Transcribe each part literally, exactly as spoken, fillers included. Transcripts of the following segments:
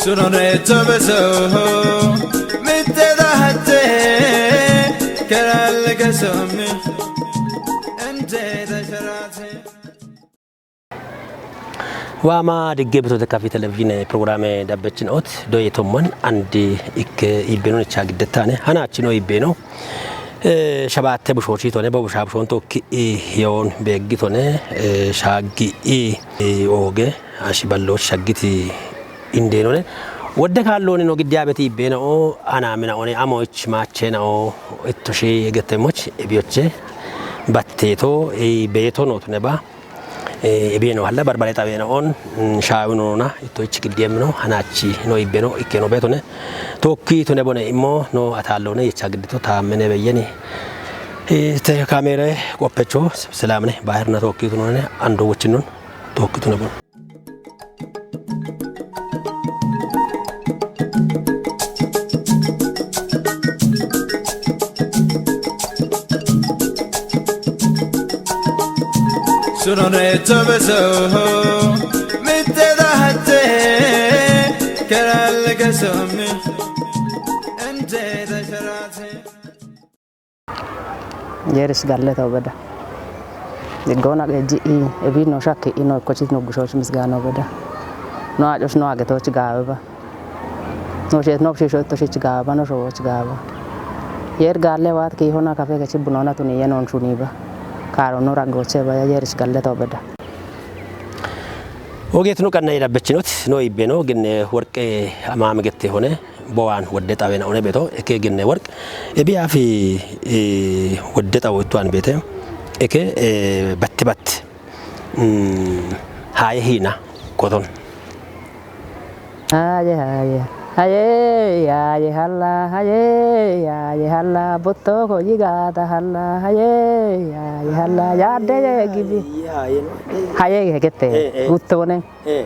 Sunone tobeso mitte dahate kerale kesami ente dasharate. Waama digge bitote kafi televizhiine pirogiraame dabbechin ot doye tomman andi ikke iibbenonicha giddettaane hanaachino iibbeno. Eh, shabaatte bushoochi tone, bo bushaa bushoon tookki i yoon beeggi tone, eh, shaaggi i, i ooge, ashi balloochi shaggiti indeenone. Wodde kaallooni no giddi abeti iibbeenao, anaaminao ne, amoich maacheenao, ittoshi egettemmoch, ebiyoche, batteeto, i beeto nootune ba. Eh, ebiye no halla barbare xawe no on, mm, shaawi no na, itto ich giddi emno, hanachi no ibbe no, ikke no beto ne. Tokki to ne bone immo, no ataallo ne, icha giddi to taammene beyyeni. Eh, te kaamere qoppecho, selam ne, bahir na tokki to ne, ando wochin non, tokki to ne bone. Sunone tobeso mitte dahate kerale kesami ente dasharate. Yeerish galle too beda. Diggoona qeejji i ebi no shakki i no ikkochi no gushoch misgaano beda. No acoch no agetoch gaawe ba. No shet no shisho to shich gaawe ba, no showoch gaawe ba. Yeer galle waat ki hona kafe kechi bunona tuni ye non shuni ba. Kaaro no raggoche ba ya yeerish galle too beda. Ogeetinu qanna yedabechinot no ibbeno, gin worqe amaam gette hone, bowaan wodde xawena one beto, eke ginne worq. Ebi afi, eh, wodde xawo ittuan bete, eke, eh, batti batti. Mm, haye hina, koton. Haye, haye, haye, haye, halla, haye, haye, halla, botto ko yigata halla, haye, haye, halla, yadde ye gibi. Haye, haye, no. Haye, hegete, eh, eh, guttone. Eh.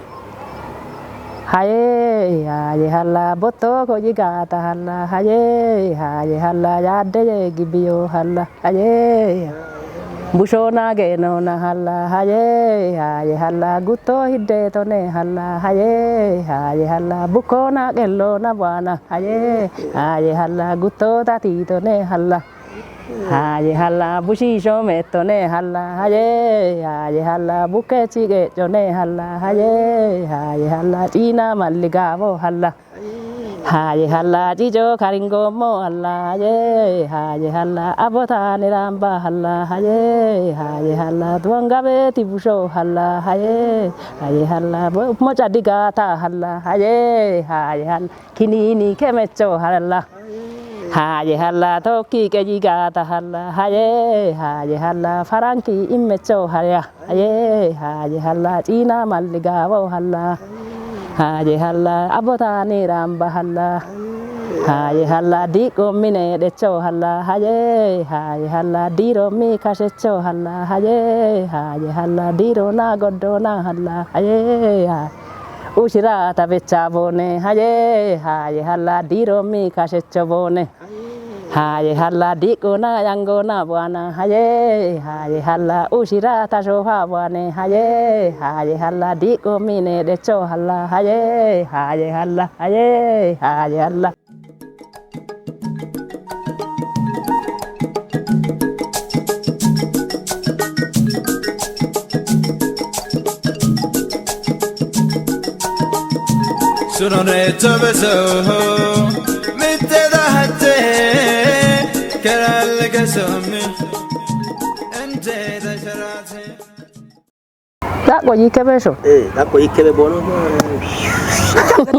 Haye, haye, halla, botto ko yigata halla, haye, haye, halla, yadde ye gibiyo halla. Haye, bushona genona halla, haye, haye, halla, gutto hidde tone halla, haye, haye, halla, bukkona qellona bwana, haye, haye, halla, gutto tati tone halla, haye, halla, bushisho mettone halla, haye, haye, halla, bukke chiqechone halla, haye, haye, halla, china malligavo halla. Haye halla, cico karingommo halla, haye, haye halla, abotani ramba halla, haye, haye halla, duangabeti busho halla, haye, haye halla, bo-, moca digata halla, haye, haye halla, kinini kemecho halla, haye halla, tokki qeji gata halla, haye, haye halla, faranki immecho halla. Haye, haye halla, china malligavo halla. Haye halla, abotani ramba halla. Haye halla, diqqo mine decho halla. Haye, haye halla, diro mi kashecho halla. Haye, haye halla, diro na goddo na halla. Haye, ha-, ushira tabecha bone. Haye, haye halla, diro mi kashecho bone. Haye halla, diqqona yangona bwana, haye, haye halla, ushira tashofa bwane, haye, haye halla, diqqo mine decho halla, haye, haye halla, haye, haye halla. Sunone tobeso mitte dahate kerale kesami ente dasharate. Daqo yikebe sho. Eh, daqo yikebe bono.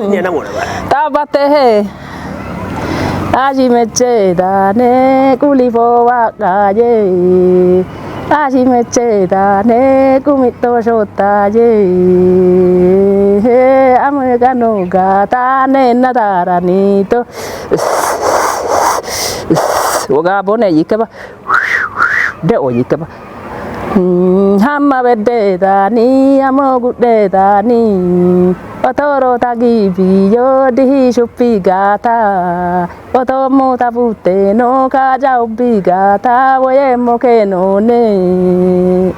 Ni na mona ba. Ta bate he. Aji meche dane kuli fo waqaye. Aji meche dane kumito shotaye. He, ame gano ga dane na daranito. Woga bone yikeba. De o yikeba. Mm, hamma bedde dani, amo gudde dani. Otoro tagi biyo dihi shuppi gata. Otomo tabute no kaja ubbi gata, woye moke no ne.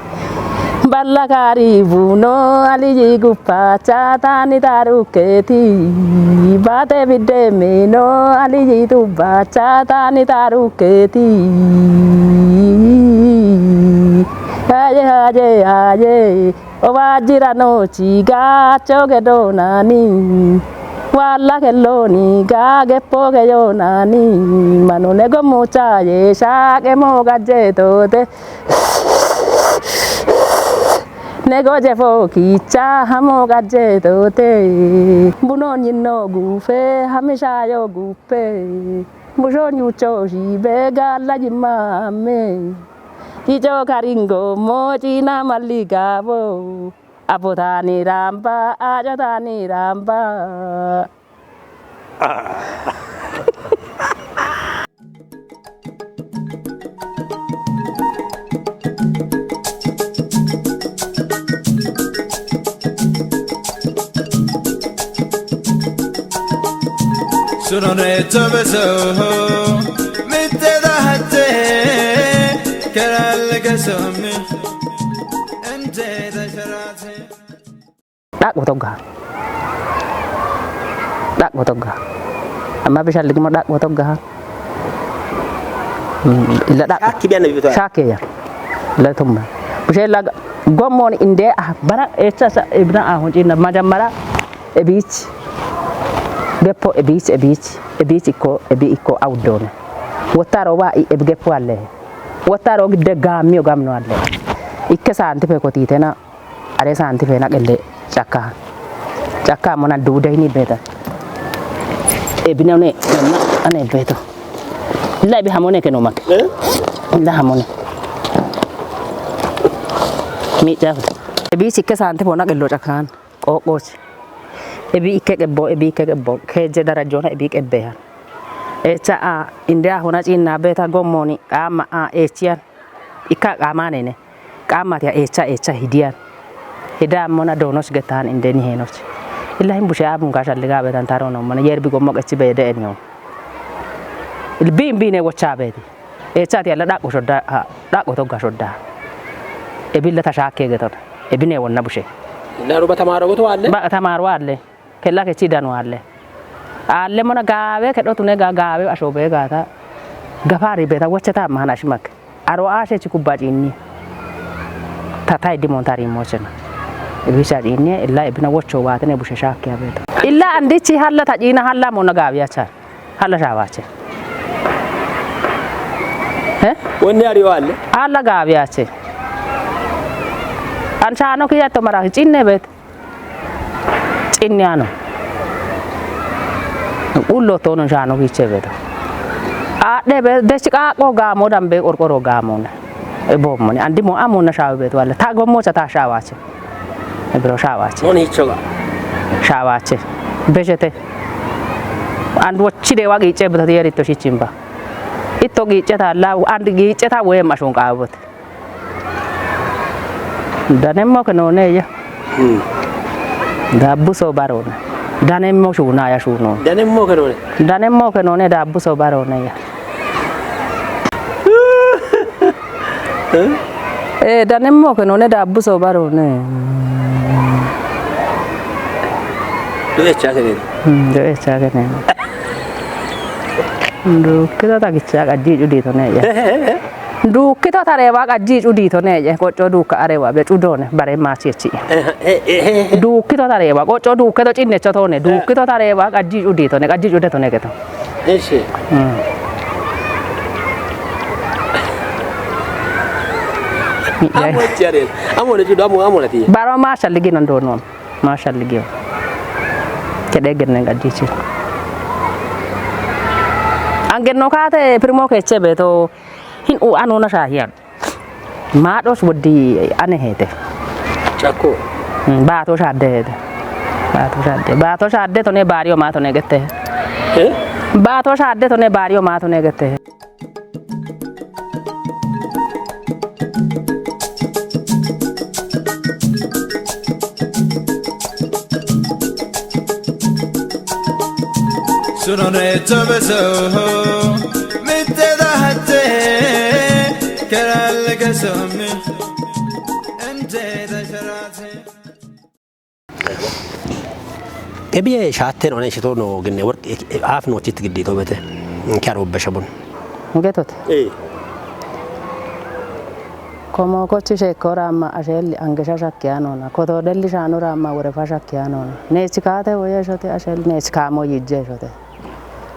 Balla kaari buno aliyi guppacha tani tarukketi. Bate bidde meno aliyi tubbacha tani tarukketi. Aye, aye, aye. O wajira no chiga choge donani. Walla keloni ga gepoge yonani. Manone go mucha ye shake mo gaje tote. Nego je fo kicha hamo gaje tote. Buno nyinno gufe hamisha yo gupe. Bujo nyucho shibe gala jimame. Ijo karingo mo china maligabo. Abotani ramba, ajotani ramba. Sunone tobeso mitte dahate kerale kesome ente dasharate. Dhaqu togga. Dhaqu togga. Amma bishalli gimo dhaqu togga. Illa dhaqu. Shakki biyan bitu. Shakke ya. Illa tumma. Bushe illa gommoni inde ah bara echa sa ibna ahun chinna majammara ebich. Geppo ebich ebich. Ebich ikko ebi ikko awdone. Wottaro wa i ebi geppo alle. Wottaro gidde gammiyo gamno alle. Ikke saanti pe kotitena. Are saanti feena qelle cakka. Cakka mona duude hini beeta. Ebina ne, ane beeto. La ebi hamone keno mak. Eh? La hamone. Mi caf. Ebi sikke saanti feena qello cakkan. Qoqos. Ebi ikke qebbo, ebi ikke qebbo. Keje darajona ebi qebbehan. Echa a, inde a hona cinna beeta gommoni, qama a, echiyan. Ikka qamanene. Qammatiya echa echa hidiyan. Hida ammona donos getan indeni henoch. Illa hin bushe abun gashalliga betan taro no mana yerbi gommo qechi bede eniyo. Il bin bine wocha beti. Echati alla dhaqo shodda, ha, dhaqo togga shodda. Ebilla tashakke geton. Ebine wonna bushe. Illa ruba tamaro goto alle? Ba tamaro alle. Kella kechi danu alle. Alle mona gaawe kedho tune ga gaawe asho be gata. Gafari beta wocheta mahana shimak. Aro ashe chi kubba cinni. Tata idi montari mochena. Ibisha cinni illa ibina wocho watene bushe shakke abeto. Illa andichi halla tajina halla mona gaawe acha. Halla shawache. Eh? Wonni ari alle? Halla gaawe ache. An shano kiya to mara cinne bet. Cinni ano. Ullo tono shano kiche beto. Adhe be dechi qaqo gamo dambe qorqoro gamona. E bommoni andi mo amona shawe beto alle. Ta gommo cha ta shawache. E bro shawache. Mon hichoga. Shawache. Bejete. And wochide wa giche beto yeri to shichimba. Itto giche ta la and giche ta we mashon qawot. Danemmo kenone ya. Hmm. Dabbu so barone. Danemmo shuna ya shuno. Danemmo kenone. Danemmo kenone dabbu so barone ya. Eh? Eh, danemmo kenone dabbu so barone. Due cha kenene. Hmm, due cha kenene. Ndu kita ta gicha ka di judi to ne ya. Eh, eh, eh. Duukkito tareewa qajji cudito nee'ye, qocco duukka arewa be cudone, bare maachechi. Eh, eh, eh, eh. Duukkito tareewa, qocco duukke to cinnecho tone, duukkito tareewa qajji cudito ne, qajji cude tone geto. Eshi. Mm. Amo echi are, amo ne cudo, amo, amo ne ti. Baro maashalli gino ndono. Maashalli gino. Kede genne qajji ci. Angenno kaate primo keche beto. Hin u anuna shahiyan. Maados woddi ane hete. Chakko. Mm, baato shadde hete. Baato shadde. Baato shadde tone baariyo ma tone gette. Eh? Baato shadde tone baariyo ma tone gette. Sunone tobeso mitte da hatte keralle kesome. Ebiye shaatten one shito no ginne work aaf no chit giddi to bete. Kya robbe shabun. Mugetot. Eh. Komo kochi shekko ramma ashelli angesha shakkiyanona. Koto delli shano ramma wore fa shakkiyanona. Nechi kate woye shote ashelli nechi kamo yijje shote.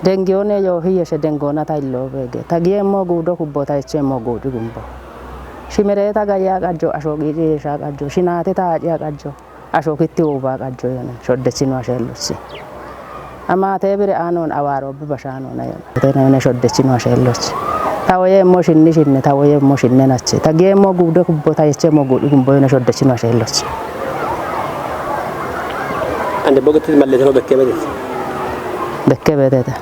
Dengiyone yo hiye she dengona ta illo bege. Ta giye mo gudo kubbo ta iche mo gudi gumbo. Shimere ta gaya qajjo asho gidi sha qajjo. Shinate ta aja qajjo. Asho kitti uba qajjo yone. Shoddechino ashellosi. Amate bire anon awaro bi bashano na yone. Tena yone shoddechino ashellosi. Ta woye mo shinni shinne, ta woye mo shinne nache. Ta giye mo gudo kubbo ta iche mo gudi gumbo yone shoddechino ashellosi. Ande bogeti malle tano bekke bete. Bekke bete ta.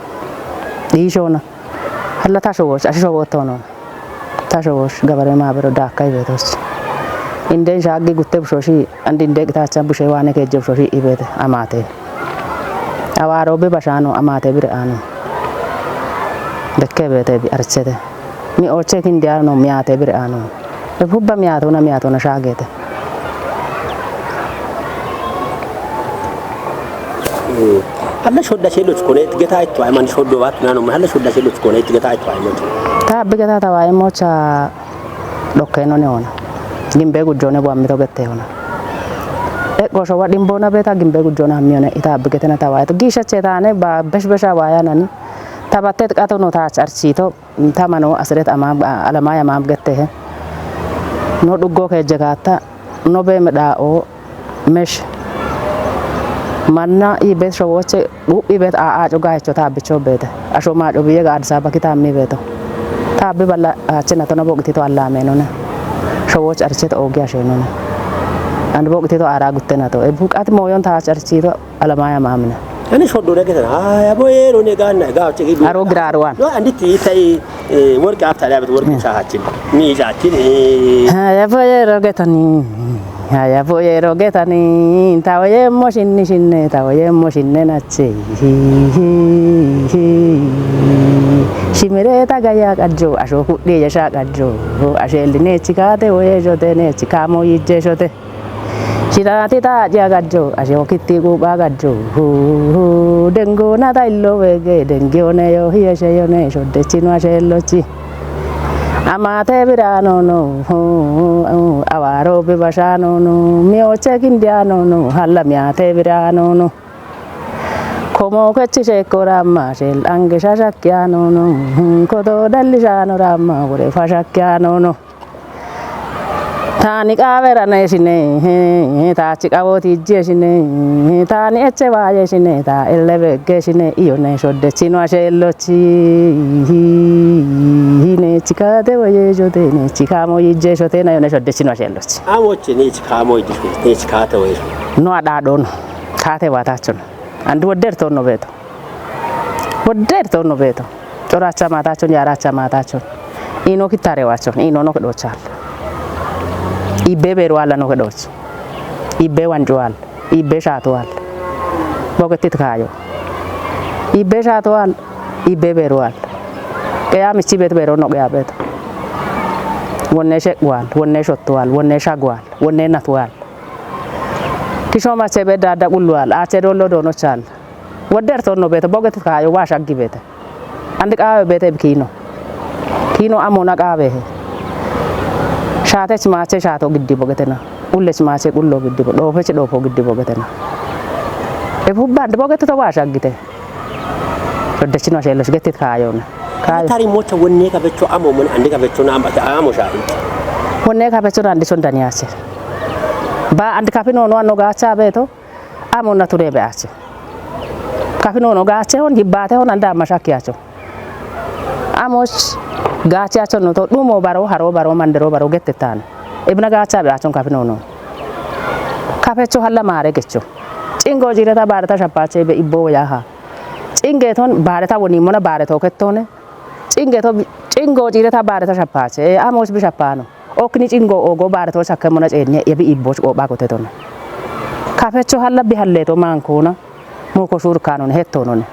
Di shona. Halla tasho wosh, asho wotono. Tasho wosh gabare ma bero da kai betos. Inden shagi gutte bushoshi, and inde tacha bushe wane ke je bushoshi ibete amate. Awaro be bashano amate bire ano. Bekke bete bi archete. Mi oche kindiano mi ate bire ano. E hubba miyatona, miyatona shagete. Halla shodda shelloch kone geta itto ay man shoddo wat nano halla shodda shelloch kone geta itto ay moch. Ta bigeta ta way mocha dokke no ne ona. Gimbe gujjone bo amito gette ona. E gosho wadin bona beta gimbe gujjona mione ita bigetena ta way to gisha chetane ba besh besha waya nani. Ta batet qato no ta charchito. Tamano asiret amam alamaya amam gettehe. No dhuggo ke jegata no be meda o mesh. Manna i bet showoche du i bet a a joga echo ta bicho bete. Asho ma jo biye ga adsa bakita mi beto. Ta bi balla achena to na bogti to alla menone. Showoch archet ogi ashenone. And bogti to ara guttena to. E bukat moyon ta charchito Alamaya mamna. Ani shoddo ne ketan. Ay abo yero ne ganna ga che gi. Aro girarwan. No andi ti tai work after that work cha hachin. Mi cha hachin. Ay abo yero getani. Ay abo yero getani. Tawaye mo shinni shinne tawaye mo shinne nache. Shimire ta gaya qajjo asho kudde ya sha qajjo. Ashelli ne chikate woye jote ne chikamo yijje shote. Shirati ta aja gajjo, ashe okitti guba gajjo. Dengo na ta illo wege, dengi one yo hiye she yone, shodde chino ashe lochi. Amate birano no, awaro be bashano no, mi oche kindiano no, halla mi ate birano no. Komo kechi shekko ramma, shel ange shashakkiano no, koto dalli shano ramma, wore fashakkiano no. Tani qawera ne shine, ta chi qawoti je shine, tani eche waye shine, ta elebe ge shine, iyo ne shodde chino ashe lochi, ne chikate waye jode, ne chikamo yije shote na yo ne shodde chino ashe lochi. Amoche ne chikamo yije, ne chikate waye. No adado no, kate watacho no. And wodder to no beto. Wodder to no beto. Coracha matachon, yaracha matachon. Ino kitare wachon, ino no kedochal. Ibe beruala no kedoch. Ibe wanjual. Ibe shatual. Bogetit kayo. Ibe shatual. Ibe berual. Kaya michi bet bero no kaya bet. Wonne shekwal, wonne shotwal, wonne shagwal, wonne natwal. Kisho mache be dada kulwal, ache dolo dono chal. Wodder to no bete, boget kayo wa shaggi bete. Andi qawe bete bi kino. Kino amona qawe he. Shate chimache shato giddi bogetena. Ulle chimache qullo giddi bo. Dofe chi dofo giddi bogetena. E hubba andi boget to wa shaggite. Shodde chino ashe lochi gettit kayo na. Kayo. Tari mocha wonne ka becho amo mon andi ka becho na amba amo sha. Wonne ka becho andi son daniache. Ba andi kapino no ano gacha beto. Amo na ture be ache. Kapino no gache on gibbate on anda mashaki acho. Amos gache acho no to dumo baro haro baro mandero baro gettetan. Ibna gacha be achon kapino no. Kapecho halla mare gecho. Chingo jireta bareta shapache be ibbo yaha. Chinge ton bareta woni mona bareto kettone. Chinge to chingo jireta bareta shapache. Amos bi shapano. Okni chingo ogo bareto shakke mona chenye yebi ibbo chko ba koteton. Kapecho halla bi halle to mankona. Moko shur kanon hettonon.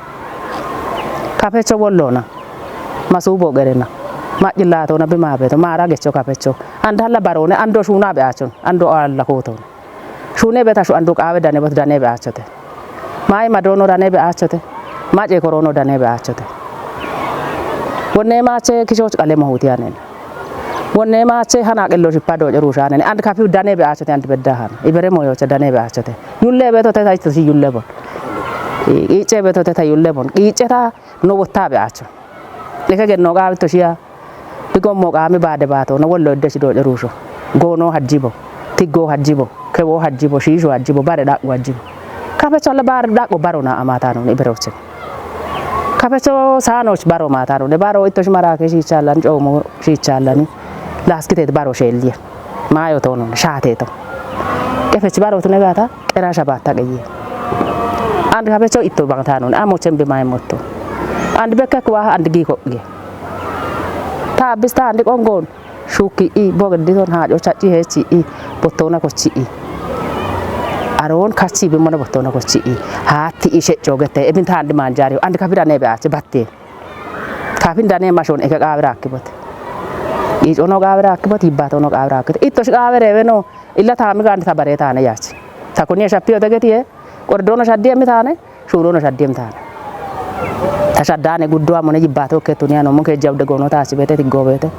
Kapecho wollona. Masubo gerena. Ma'ccillaatoona bimaa beeto, maara gecho kapecho. Andi halla baroone, ando shuuna be'aachon, ando alla kootoon. Shuune betashu ando qaawe dane bot dane be'aachote. Maayi madoono dane be'aachote. Mace koroono dane be'aachote. Wonne maache kishoch qale mohuti anen. Wonne maache hana qello shippa dojo ruushanen. Andi kafiu dane be'aachote andi beddahan. Ibere moyocha dane be'aachote. Yulle beto teta ito si yulle bon. Qiice beto teta yulle bon. Qiice ta no wotta be'aacho. Eke genno qaawi to shiya. Bigommo qaami baade baato no wollo idde sido coruusho. Goono hajjibo. Tiggo hajjibo. Kewo hajjibo. Shiisho hajjibo. Bare dhaqqu hajjibo. Kapecho alle bare dhaqqo barona amaataano ni beroche. Kapecho saanoch baro maataano ne baro itto shimara ke shiichaallan coomo shiichaallani. Laaskiteet baro sheelliya. Maayo toono shaateeto. Qefech baro tune gaata. Qera shabatta qeye. And kapecho itto bangtano, amo chembe mai motto. And bekka kwa and gi ko ge. Ta bista and kongon. Shuki i bogdi ton ha jo chachi hechi i bottona ko chi i. Aron kachi bi mona bottona ko chi i. Hati i shecho gete. Ebin ta and manjari and kapira ne be ache batte. Kapin dane mashon eke qawira akibot. I ono qawira akibot, ibbato ono qawira akibot. Itto shi qawere weno. Illa taami gaandi ta bare taane yaachi. Ta kuni shappiyo dagetiye, qordono shaddiye mi taane, shuurono shaddiye mi taane. Ta shaddaane gudduwa mone jibbato ke tuniya no, mun ke jawde goono taasi beete tiggo beete.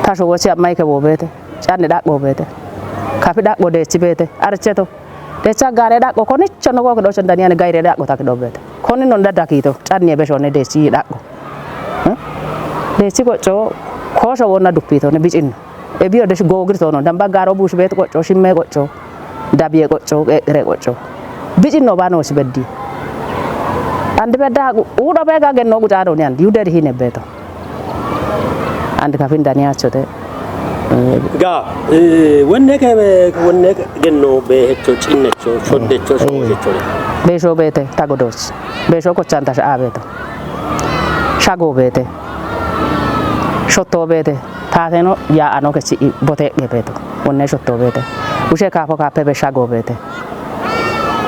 Ta showochi ammai ke wo beete, canni dhaqqo beete. Kafi dhaqqo deechi beete, archeto. Deecha gaare dhaqqo konicho no go kido chandaniya ne gaire dhaqqo ta kido beete. Koni non dadda kiito, canni ebe shone deechi dhaqqo. Hmm? Deechi gocco, koosho wonna duppito ne bicinno. Ebiyo desh gogir tono damba garo bush bet qocho, shimme qocho, dabiye qocho, qeqre qocho. Bicin no bano si beddi. Andi bedda udo bega genno gucado ni andi yuderi hine beto. Andi kafin dani achote. Ga, eh, wonne ke be, wonne ke genno be hecho, cinnecho, shoddecho, shodecho. Be sho bete tagodoch. Be sho kochanta sha abeto. Shago beete. Shotto beete. Taateno yaa'ano kechi botee'ge beeto. Wonne shotto beete. Ushe kaafo kaappe be shago beete.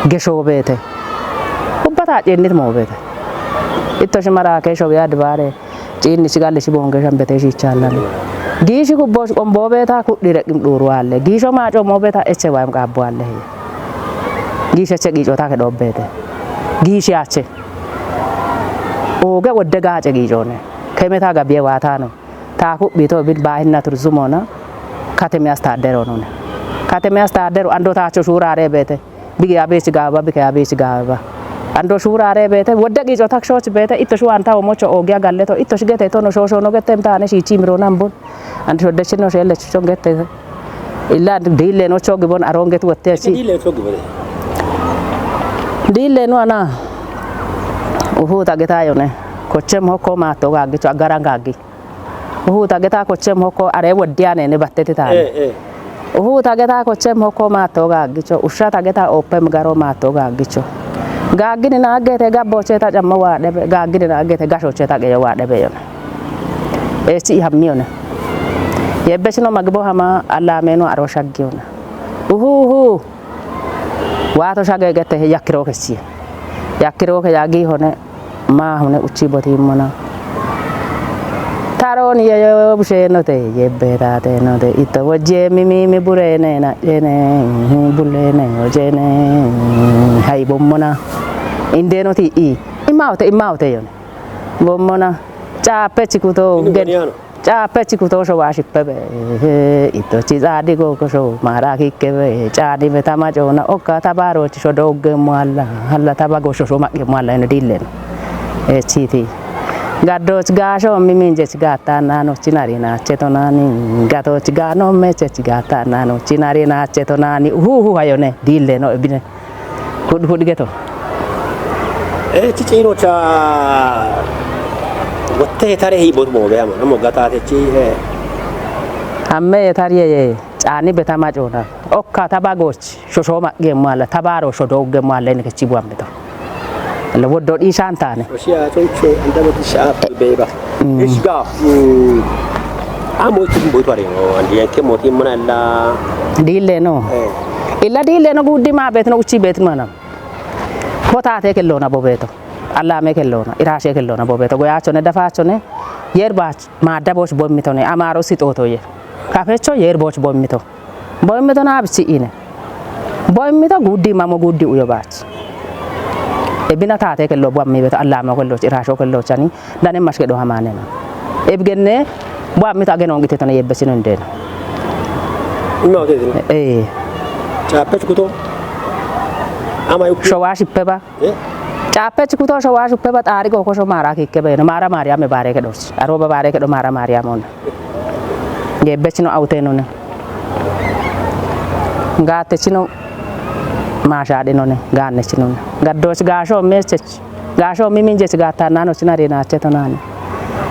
Gesho beete. Ubba taaccennit moo beete. Itto shimara keesho wiya dibaare. Ciinni shigalli shi boonge shambete shiichaallanni. Giishi gubbo qombo beeta kudhi reqim dhuuru alle. Giisho maaco moo beeta eche wayim qaabbo alle heye. Giishe che giico take dhobbeete. Giishi ache. Ooge wodde gaace giicoone. Kemeta gabiye waataano. Taaku bito bin baahinna turzumona. Katemi astaaderoonone. Katemi astaadero ando taacho shuuraare beete. Bige abeechi gaaba, bige abeechi gaaba. Ando shuuraare beete, wodde giico takshoch beete, itto shuwanta omocho oogiya galleto, itto shigete tono shosho no gette mtaane shiichi miro nambon. Ando shodde shinno shelle chuchon gette. Illa diille no chogi bon aron get wotte si. Diille no chogi bon. Diille no ana. Uhu tageta yone. Kochem hokko mato gagi cho agara gagi. Uhu tageta kochem hokko are woddiane ne battete taane. Eh, eh. Uhu tageta kochem hokko mato gagi cho. Usha tageta oppem garo mato gagi cho. Gagini na gete gabboche ta chamma waadhe be. Gagini na gete gashoche ta geyo waadhe be yone. Echi hammi yone. Yebbe sino magbo hama alame no aro shaggi yone. Uhu uhu. Waato shage gete yakkiro kesiye. Yakkiro ke yagi hone. Ma hune uchi boti mona. Taroni yeyo bushe no te yebbe ta te no te ito wojje mi mi mi bure ne na jene bule ne wojene. Hai bommona. Inde no ti i. Imaote imaote yon. Bommona. Cha pechi kuto. Caappe chikuto showa shippe be, ito chi zaadi go ko sho mara kikke be, caani be tama coona okka tabaro chi sho dogge mwalla, halla taba go sho sho makke mwalla ino dillen. E chiti. Gaddo chi ga sho mi minje chi gatta nano chi nari na cheto nani, gato chi ga no me che chi gatta nano chi nari na cheto nani, uhu uhu hayone, dilleno ebine. Hud hud geto. Eh, ci ciro ca. Wotte tare hi bor mo be amo, amo gata te ci, eh. Amme tare ye, cani beta ma cona. Okka tabagoch, shosho ma ge mala, tabaro shodo ge mala ne ci buam beto. Lo wodo di shantane. Osia tonche anda beti sha be ba. Mm. Ishga. Mm. Amo ti mbo tare no, andi ke mo ti mana la. Dille no. Eh. Illa dille no guddi ma bet no uchi bet mana. Kotate kelloona bobeeto. Allaame kelloona, iraashe kelloona bobeeto. Goyaachone dafaachone. Yeer baach maadda booch boimmito ne, Amaaro sixooto ye. Kafecho yeer booch boimmito. Boimmito naa bichi ine. Boimmito guuddi mamo guuddi uyo baach. Ebina taate kello buammi beto allamo kello iraasho kello chani dane mashke do hamane no. Ebgenne buammi ta geno ngite tone yebbe sino ndeno. Ino te dino. Eh. Chape kuto. Ama yuk. Showa shippe ba. Eh. Chape kuto showa shippe ba tari go ko sho mara kikke be no mara Mariam bare ke dos. Aro ba bare ke do mara Mariam on. Yebbe sino aute no ne. Ngate sino masha de no ne. Ganne sino ne. Gaddo si gasho message. Gaasho miminje si gaattannaano sinari naache tonaani.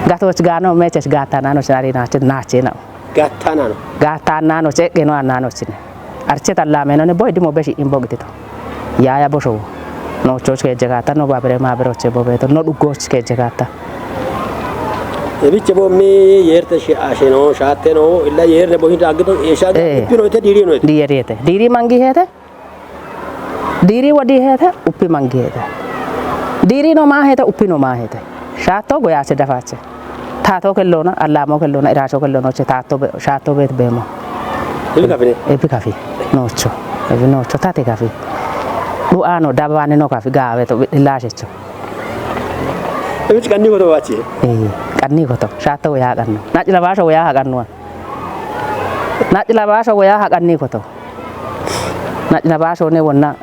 Gato si gaano meche si gaattannaano sinari naache naache na. Gaattannaano. Gaattannaano ceqqe no annaano sine. Arche tallaame no ne boy dimo beshi imbo gitito. Yaya bosho. No choch ke jegata no babere mabero che bobeto no dugo ke jegata. Ebiche bo mi yerte shi asheno shatte no illa yerne bo hinta agito esha. Eh. Pino ite diri no ite. Diri ete. Diri mangi hete. Diiri wodii heete, uppi mangi heete. Diiri no maa heete, uppi no maa heete. Shaatto goyaase dafaache. Taato kelloona, allaamo kelloona, iraasho kelloona, che taatto be-, shaatto beet beemo. Ebi kafine? Ebi kafi. Noocho. Ebi noocho tate kafi. Dhu'aano, dabaane no kafi, gaawe to, laashecho. Ebi qanni koto waachi? Ee, qanni koto. Shaatto goyaa qanno. Naci labaasho goyaa haqannuwa. Naci labaasho goyaa haqanni koto. Naci labaasho ne wonna.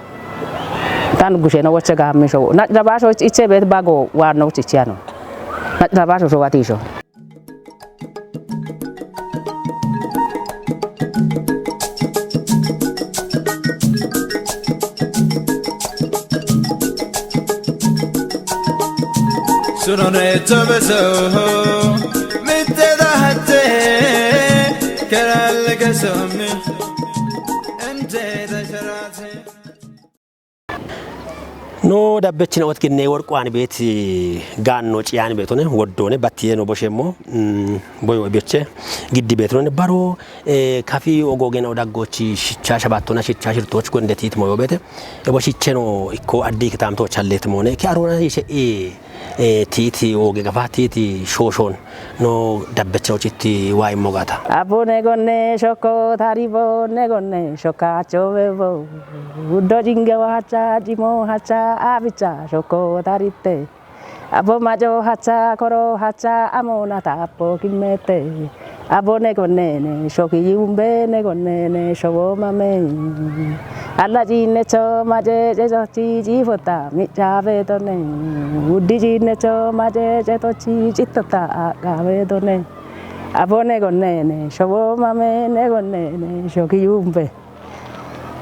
Tan gushe no woche gaammi show. Naci labaasho ich-, iche beet bago waanno chichiano. Naci labaasho show ati show. Sunone tobeso, mitte da hatte, keralle kesomi, ente da sharate. No dabbechina otkinne worqwaan beet gaanno ciyaan beetone woddoone battiye no boshemmo, mm, boyo beche giddi beetone baro, eh, kafi ogogen odaggochi shicha shabattona shicha shirtoch gonde tiit moyo beete. Ebo shicheno ikko addi kitamto challet mone. Ki arona ishe, eh, eh, tiiti oge gafa tiiti shoshon no dabbecha uchitti waay mogata. Abone gonne shoko taribo ne gonne shoka chobebo. Uddo jinge wacha jimo hacha abicha shoko tarite. Abo majo hacha koro hacha amona tapo kimete. Abo ne gonne ne shoki yumbe ne gonne ne shobo mame. Alla jinne cho maje je cho chi ji fota mi chave to ne. Uddi jinne cho maje je to chi chitota agave to ne. Abo ne gonne ne shobo mame ne gonne ne shoki yumbe.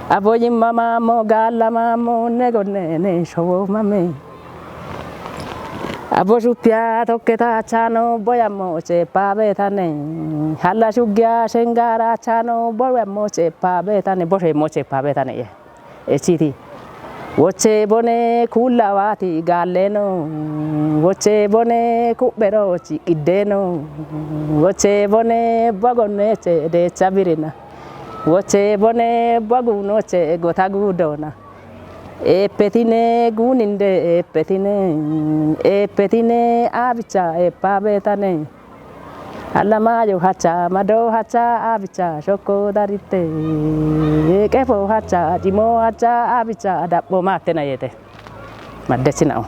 Abo yimma mamo galla mamo ne gonne ne shobo mame. Abo shuppiya tokketa chano boyammo chepa betane. Halla shuggiya shengara chano boyammo chepa betane. Boshemmo chepa betane ye. Echiti. Woche bone kullawati galleno. Woche bone kubbero chi qiddeno. Woche bone bogonne che decha birina. Woche bone boguno che gota gudona. Epetine guninde epetine, epetine abicha epa betane. Alamayo hacha, mado hacha abicha shoko darite. Eqefo hacha, jimo hacha abicha dabbo matena yete. Madde sinao.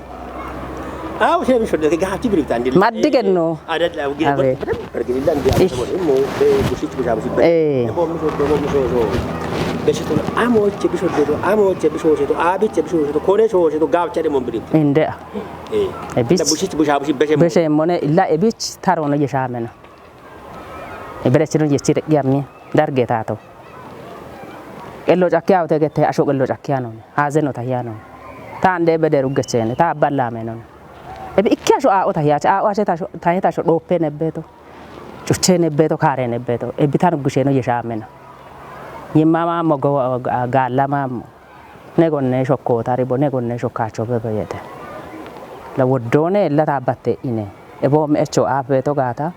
Aw, shemi shodde ke gachi biribta ndil. Maddi genno. Adad la ugi. Awe. Pergi dan dia. Ish. Mo be bushit busha bushit. Eh. Mo mi shodde mo mi shodde. Be shodde amo che bi shodde to, amo che bi shodde to, abi che bi shodde to, kone shodde to, gaw che de mo biribta. Inde. Eh. E bich. Da bushit busha bushit be che mo. Be che mo ne illa e bich tarono yeshamena. E bere chino yechire yammi. Darge tato. Qello cakkiya ute gette asho qello cakkiya non. Haze no tahiya non. Ta ande bede ruggechene, ta balla me non. Ebi ikki asho a o tahiya, a o ashe tasho, tahe tasho doppe nebbeto. Cuche nebbeto, kare nebbeto. Ebi tan gushe no yeshamena. Yimma mammo go, ga-, galla mammo. Ne gonne shokko taribo, ne gonne shokkacho bebe yete. La woddone la tabatte ine. Ebo me echo apeto gata.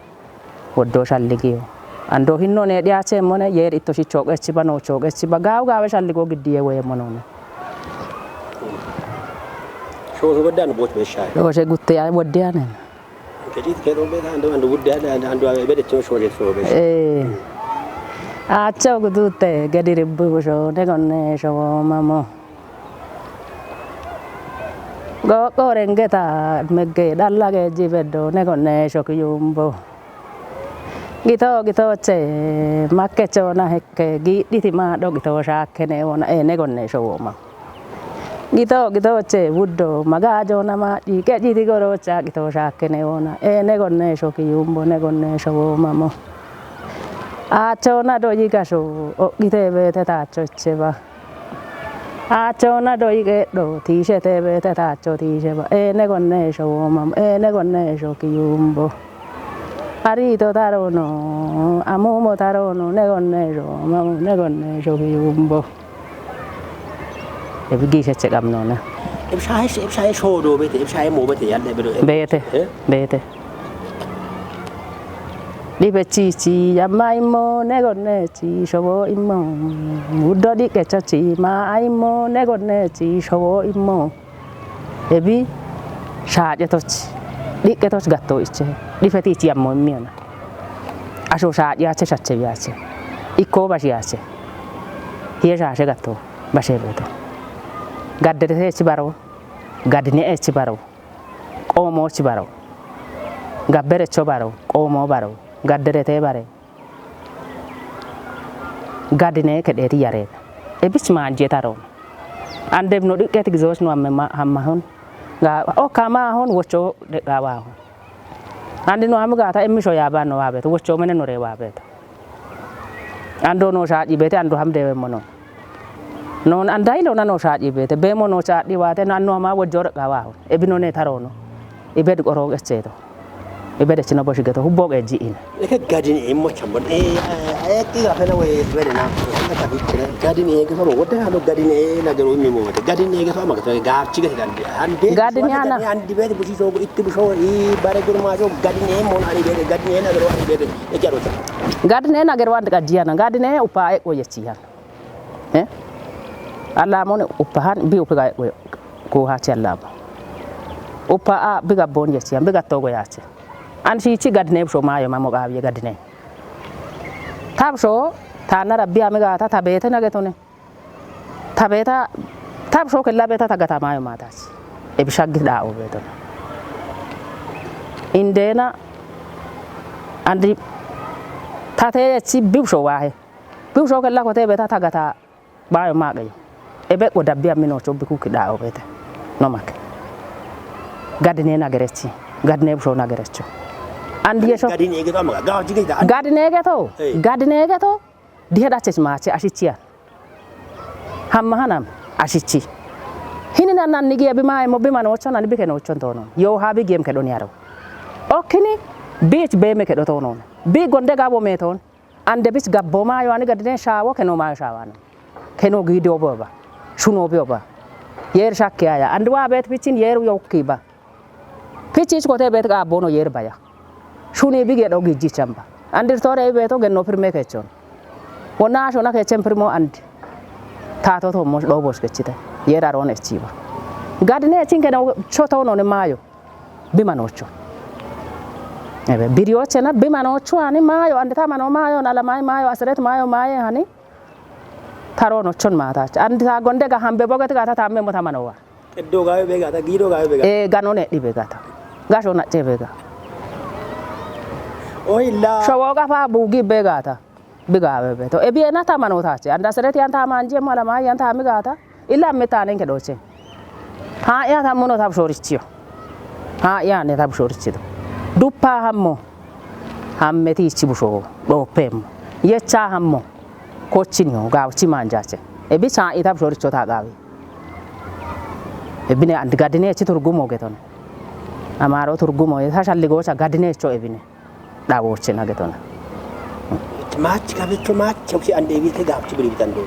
Woddo shalligiyo. Ando hinno ne diyache mone yer itto shicho qechi ba no cho qechi ba gaw gawe shalligo giddiye we monone. Shoso goddan boch beshay. Lo she gutte ya wodde anen. Kecit kedo beta ando ando wudde ando ando ando bede cho shore shore. Eh. Acho gudute gedi ribbu busho ne gonne showo mamo. Go korengeta megge dallage jibeddo ne gonne shokiyumbo. Gito gito che makke chona hekke gidhiti ma do gito shakkene wona e ne gonne showo mamo. Gito gito che wuddo magajo nama ike jiti goro cha gito shakkene wona e ne gonne shoki yumbo ne gonne showo mamo. Acho na do yiga sho o gite bete ta cho che ba. Acho na do yige do ti she te bete ta cho ti she ba e ne gonne showo mamo e ne gonne shoki yumbo. Arito tarono amumo tarono ne gonne showo mamo ne gonne shoki yumbo. Ebi giishache qabnoona. Ebishaye ebishaye shoodo beete ebishaye moo beete yalle bedo. Beete. Eh? Beete. Dhibechichi yamma immo ne gonnechi showo immo. Wuddo dhiqqechochi ma immo ne gonnechi showo immo. Ebi shaacetoch dhiqqetoch gatto iche dhifetichi yammo immiyona. Asho shaaciyache shache biyache. Ikko bashiyache. Hiye shaashe gatto. Bashe beeto. Gadderetechi baro, gadineechi baro, qoomoochi baro, gabberecho baro, qoomoo baro, gadderete bare, gadinee kedheeti yareeta. Ebich maanjeeta roona. Andebno dhiqqeti gizoch no amme ma-, hammahon. Ga-, okka maahon wocho dheqqa waahon. Andi no ami gaata emmisho yaabanno waabeeto, wocho mene nore waabeeto. Ando no shaaci beete, ando ham dewe mono. Non andai lo na no shaaci beete, be mono shaadhi waate, nan no ama wojjo dheqqa waahon. Ebino ne tarono. Ibed qoro qecheeto. Ibed chino boshi geto, hubbo qeji in. Eke gadin e mo chambon. E, e, e, ki ga fena we bede na. Eka ka bichire. Gadin e geto mo, wode hano gadin e na gero mi mo wode. Gadin e geto ma geto ga chige gandi. Ande. Gadin ana. Andi bede bushi so itti busho i bare gurma jo gadin e mo na ari bede, gadin e na gero ari bede. E jaro. Gadin e na gero andi gajiana. Gadin e upa e ko yechiana. Eh? Allamon uppahan bi uppi ga ko hachi allamo. Uppa a bi gabbon yechian, bi gatto go yache. An shichi gadne busho mayo mamo gawiye gadne. Tabsho, tana rabbi ame gata tabete na getone. Tabeta, tabsho kella beta tagata mayo matach. Ebi shaggi da o beto. Indena andi tate yechi bibsho wahe. Bibsho kella kote beta tagata bayo maqeyo. Ebe ko dabbi amino cho biku kida o bete. No mak. Gadne na gerechi. Gadne busho na gerecho. Andi yesho. Gadne geto amaga. Gawo jige da. Gadne geto. Hey. Gadne geto. Dihe dache mache ashichiya. Hamma hanam ashichi. Hini nan nan nigi ebi maye mo bi mano ocho nan bi keno ocho tono. Yo ha bi gem kedo niaro. Okini bi ich be me kedo tono. Bi gonde gabo me ton. Ande bich gabbo mayo ani gadine shawo keno mayo shawano. Keno gidi obo ba. Shuno obi oba. Yer shakke aya. Ande wa bet bichin yer yo kiba. Pichich kote bet ga bono yer baya. Shuni bige do giji chamba. Andir tore beto genno pirme kechon. Wona shona kechen pirmo and. Tato to mo do bos kechite. Yer aron echiba. Gadine chin keno choto no ne mayo. Bimanocho. Ebe, biriochena bimanocho ani mayo, ande tamano mayo, nalamai mayo, aseret mayo, maye hani. Taronochon matacha. Ande ta gonde ga hambe boget ga ta tamme mo tamanowa. Eddo gawe be gata, gido gawe be gata. E, ganone di be gata. Gasho na che be ga. Oila. Showo ga fa bugi be gata. Bigawe beto. Ebi ena tamano tache. Ande aseret yan tamanje mo alamai yan tamigata. Ila me tanen kedoche. Ha ya tamuno tabshorichiyo. Ha ya ne tabshorichido. Duppa hammo. Hammeti ichi busho. Dopem. Yecha hammo. Kochiniyo. Gawchi manjache. Ebi cha itabshoricho ta gawi. Ebine andi gadine chi turgumo geton. Amaro turgumo. Eta shalligocha gadine cho ebine. Dhawochena getona. Machi kabecho machi oki ande bite gapchi biri bitando.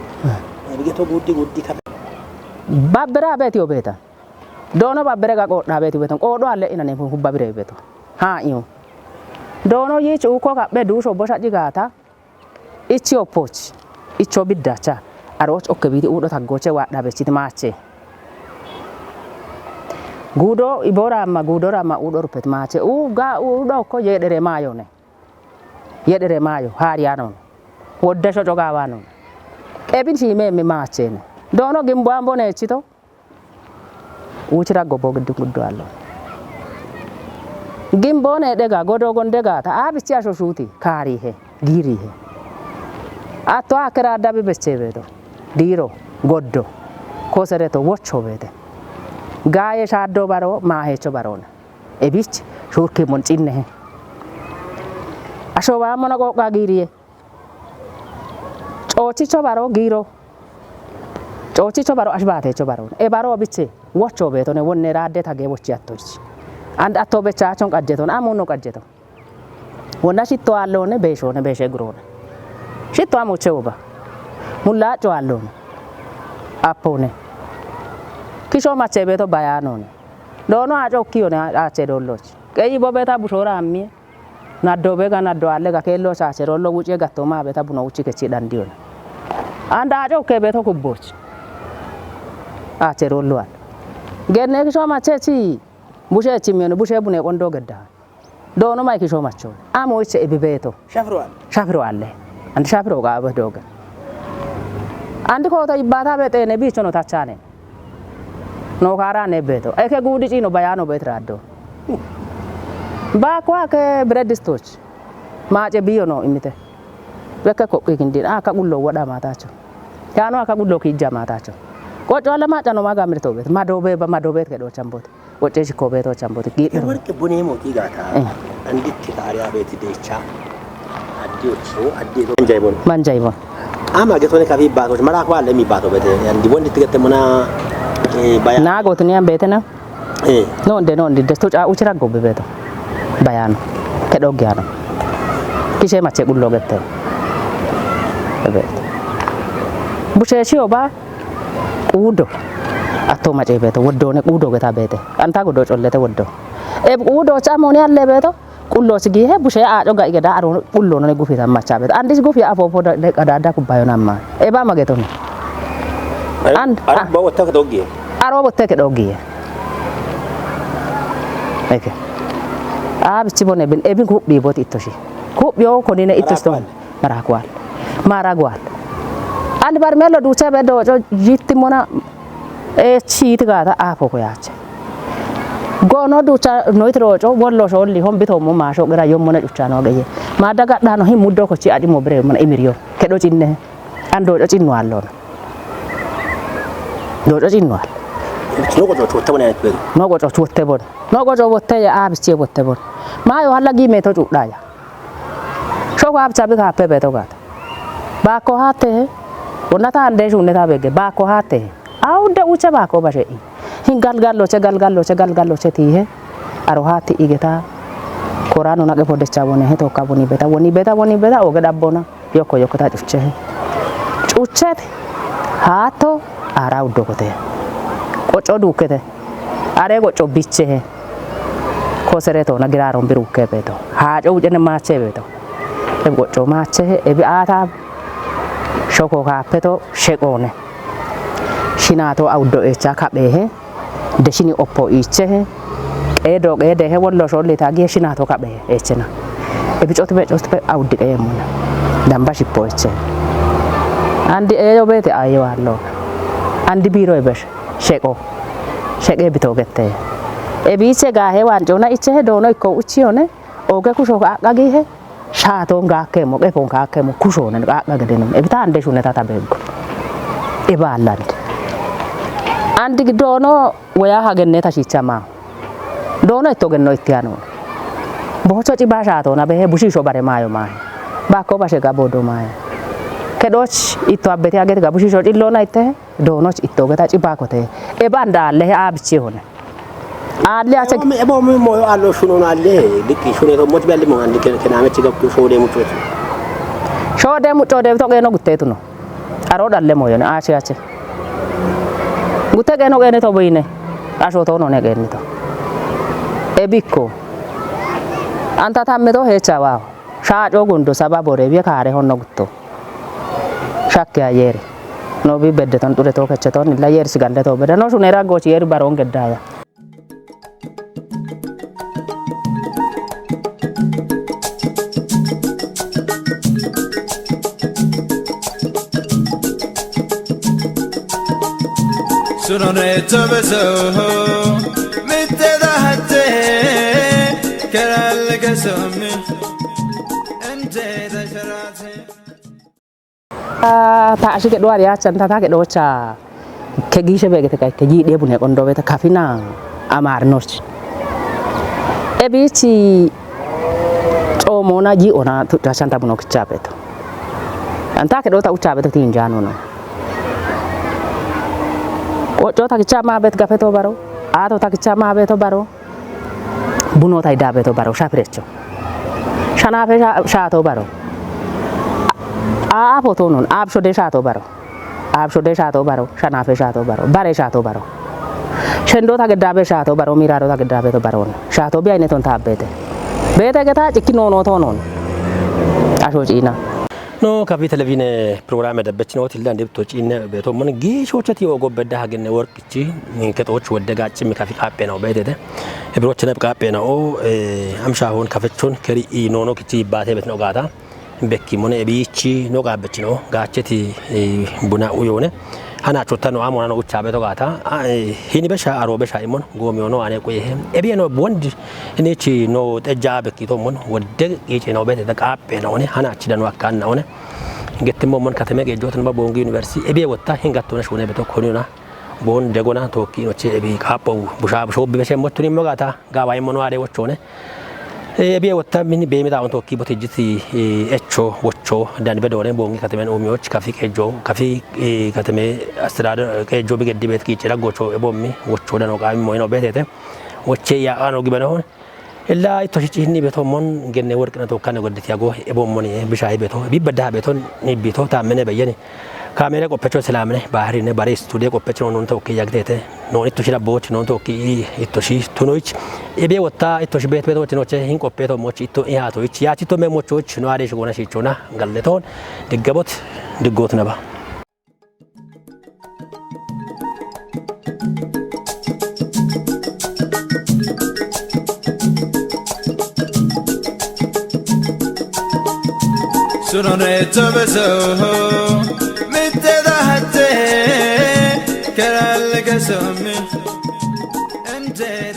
Bigeto guddi guddi kabe. Babbere abeti obeta. Dono babbere ga qodha abeti beton. Qodo alle inane hubba bire beto. Ha iyo. Dono yichi uko ga be dusho bosha jigata. Ichi opoch. Icho biddacha. Aroch okke biti udo taggoche wa dhabe chiti mache. Gudo ibora ma gudora ma udor pet mache. U ga udo ko yedere mayo ne. Yedere mayo, hari ano. Wodde shoco gawa no. Ebin shi me me mache ne. Dono gimbo ambo ne chito. Uchira gobo giddu guddu allo. Gimbo ne dega, godo gonde gata. Abichi asho shuti, kari he, giri he. Atto akera dabi beche bedo. Diro, goddo. Kosere to wocho bete. Gaye shaddo baro, ma hecho barona. Ebich, shurki mon chinne he. Asho ba mona go ga giri he. Chochicho baro giro. Chochicho baro ashbatecho baro. E baro biche. Wocho beto ne wonne radde tage wochi attoch. And atto becha chon qajjeton. Amuno qajjeton. Wonna shitto allone, beeshone, beeshe gurone. Shitto amuche uba. Mullacho allone. Appone. Kisho mache beto bayanone. Dono acho kiyone ache dolloch. Keyi bo beta bushora ammi. Naddo bega naddo allega kello ache rollo wuce gatto ma beta buno wuci kechi dandiyone. Anda acho ke beto kubboch. Ache rollo al. Genne kisho mache chi. Bushe chi miyone, bushe bune kondo gedda. Dono mai kisho macho. Amo iche ebi beto. Shafiro al. Shafiro alle. And shafiro ga be doge. And ko to ibata be tene bicho no tachane. No kara ne beto. Eke gudi chino bayano bet raddo. Ba kwa ke bread stoch. Mache biyo no imite. Beke ko kikindi. Ah, ka gullo wada matacho. Yano aka gullo kija matacho. Ko chwala macha no maga mirto bet. Madobe ba madobe ke do chambot. Wocce shikko beeto chambote giidhino. Worqe buneemoti gaata. Eh. Anditti xaariya beeti deecha. Addi ocho, addi do. Manjay bon. Manjay bon. Ama getone kafi baato, mara kwa le mi baato beete. Andi wondi tigette mona, eh, baya. Na gotni am beetena. Eh. Nonde, nonde, desto cha uchira gobbe beeto. Bayano. Ke dogge ano. Kise mache gullo gette. Ebe. Bushe shi oba. Quudo. Atto mace beeto, woddoone quudo geta beete. Anta godo collete woddo. E quudo camoni alle beeto, qullo sigi he bushe aaco ga'i geda aro qullo none gufi tammacha beeto. Andis gufi afo fo da, da, da, da kubbayo namma. E ba magetoni. And, aro, ah, ba wotta ke doggi. Aro wotte ke doggi. Eke. A bichi bone bin, e bin kubbi boti ittoshi. Kubbi o konine ittoshi ton. Marakwal. Marakwal. Marakwal. Ani barmelo ducha be doco jitti mona e chiti gata apo ko yache. Gono ducha noit roco wollo sholli hon bito mo masho gira yom mona cucha no geye. Ma daga dano hi muddo ko ci adi mo bre mona imiriyo. Ke do cinne. An doco cinno allo. Doco cinno allo. No goco wotte bone. No goco wotte bone. No goco wotte ya a bichi wotte bone. Ma yo halla gi me to cudaya. Shoko abcha bi kape beto gata. Bako hate he. Wonna ta ande shunne ta bege. Bako hate he. Awde uche bako bashe i. Hin galgallo che, galgallo che, galgallo che ti he. Aro hati igeta. Korano naqe podecha wone he tokka woni beta, woni beta, woni beta, oge dabbona. Yokko yokko ta cuche he. Cuchete. Hato ara uddokote. Qoco dukete. Are goco biche he. Kosere to na giraron biruke beto. Haco ucene mache beto. E goco mache he, e bi ata shoko kapeto shekone. Shinato awdo echa kabe he. De shini oppo iche he. E do e de he wollo sholle ta gi he shinato kabe he echena. E bi cot be cot be awdi ke mona. Damba shippo eche. Andi e yo bete ayo allo. Andi biro e besh. Sheko. Sheke bito gette. E biche ga he wanco na iche he dono ikko uchione. Oge kusho ga ga gi he. Shato ga ke mo, ke pon ga ke mo, kusho ne ga ga gede no. E bita ande shune tata bego. E ba land. Andi dono waya ha genne ta shicha ma. Dono etto genno ittiano. Bocho ci ba shato na be he bushisho bare mayo ma. Ba ko ba she ga bodo ma. Ke doch itto abete agete ga bushisho illo na itte. Donoch itto geta ciba kote. E banda le a bichi hone. Alle ache. Ebo mi, ebo mi moyo allo shuno na alle. Dikki shune to moch belle mo andi ke, ke na me ciga shode mucho. Shode mucho de to geno gutte tuno. Aro dalle moyo na ache ache. Gutte geno gene to boyine. Asho to no ne gene to. E bikko. Anta tamme to he chawa. Shaco gundo saba bore bie kare honno gutto. Shakke a yeri. No bi bedde ton xure to kecce ton illa yeri sigande to bede. No shune raggoci yeri baron geddaya. Sunonecho beso, mitte da hatte, keralke somi, ente da sharate. Taashike dhuwari yaachanta ta gedhoocha ke giishe beegete kakke jiidhee bune qondoowete kafina amaarinochi. Ebiichi coomoona jii'ona tuccaachanta buno kichaabeeto. Anta kedhoota uchaabeeto tiinjaanono. Qoccoo takicha maabeet gafeto baro, aato takicha maabeeto baro, bunoo tayidaabeeto baro, shapirecho. Shanaafe sha-, shaato baro. Aapo toonon, aabshode shaato baro. Aabshode shaato baro, shanaafe shaato baro, bare shaato baro. Shendoo tagedaabe shaato baro, miiraado tagedaabeeto baroon. Shaato biyayineton taabbeete. Beete geta cikki noonoo toonon. Ashoo ciina. No, kafi televizhiine pirogiraame dabbechinooti, illa ndibto ciinne beetoommon giishoocheti ogobbedda hagenne worqichi, kexooch wedde gaaccimmi kafi qaapheenao beetete. Ebirochene qaapheenao, eh, amshaahon kafechon keri i noono kichi yibbaate betino gaata. Bekki mone ebiichi no qaabbechino gaacheti, eh, buna uyoone. Hanaachotano amona no uchaabeeto gaata. Ah, eh, hini besha, aroo besha imon, goomiyono ane quyehe. Ebiye no wond inichi no xejja bekkitoommon, wedde qiice no beetete qaapheenaone, hanaachi dano akkaannaone. Gettimmo mon kateme geejjootin ba Boongi University ebiye wotta hingattoona shuune beto koniyona. Boon degona tookki inoche ebi qaapho busha bushoobbi beshe mottuni mogata gaawa immo no aade wochoone. Ebiye wotta min beemi daawon tookki botijjiti, eh, echo wocho dan bedoone Boongi katamen umiyoch kafi qeejjo, kafi, eh, katame astirader qeejjo bigeddi beet qiice daggocho ebommi wocho dano qaami moyino beetete. Woche ya ano gibano. Illa itto shici hinni beto mon genne worqina tokkane godditi yago ebo moni bishahi beto bibba daha beton ni bito ta mene bayani. Kamera qoppecho selamne baharine bare studio qoppecho non tokki yagtete. Non itto shira boch non tokki itto shi tunoich. Ebe wotta itto shi bet beto tinoche hin qoppeto moch itto ihato ich. Ya tito me mochoch no are shigona shichona galleton diggabot diggot naba. Sunonecho beso, mitte da hatte, keralke somi, ente